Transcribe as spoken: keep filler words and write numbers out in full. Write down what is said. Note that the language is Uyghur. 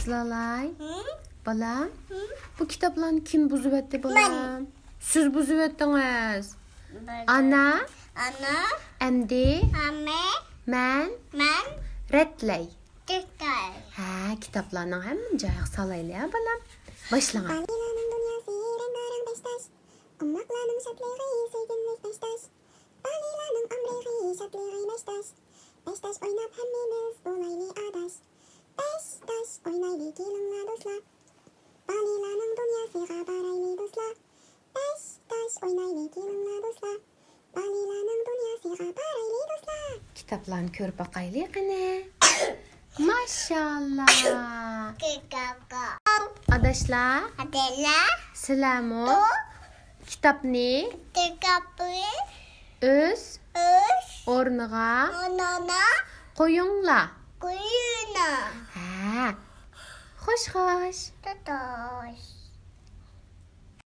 زىلالاي، بالام، بۇ كىتابلارنى كىم بۇزۇۋەتتى، بالام؟ سىز بۇزۇۋەتتىڭىز. ئانا، ئانا، ئەمدى ئەمدى مەن مەن رەتلەي. ھە، كىتابلارنىڭ ھەممىنى جايىغا سالايلى، ھە، بالام. باشلاڭ. بالىلارنىڭ دۇنياسى رەڭگارەڭ بەش تاش. ئوماقلارنىڭ شادلىقى سۆيگۈلۈك بەش تاش. بالىلارنىڭ ئامراقى شادلىقى بەش تاش. بەش تاش ئويناپ ھەممىمىز بولايلى ئاداش. بەش تاش ئوينايلى كېلىڭلار دوستلار. بالىلارنىڭ دۇنياسىغا بارايلى دوستلار. بەش تاش ئوينايلى كېلىڭلار دوستلار. بالىلارنىڭ دۇنياسىغا بارايلى دوستلار. كىتابلارنى كۆرۈپ باقايلى قېنى. ماشاللا. كىتابقا. ئاداشلار، ئادىلە، سىلەرمۇ كىتابنى كىتابنى ئۆز ئۆز ئورنىغا ئورنىغا قويۇڭلار. قويۇڭلار. ھە. خوش خوش. توتوش.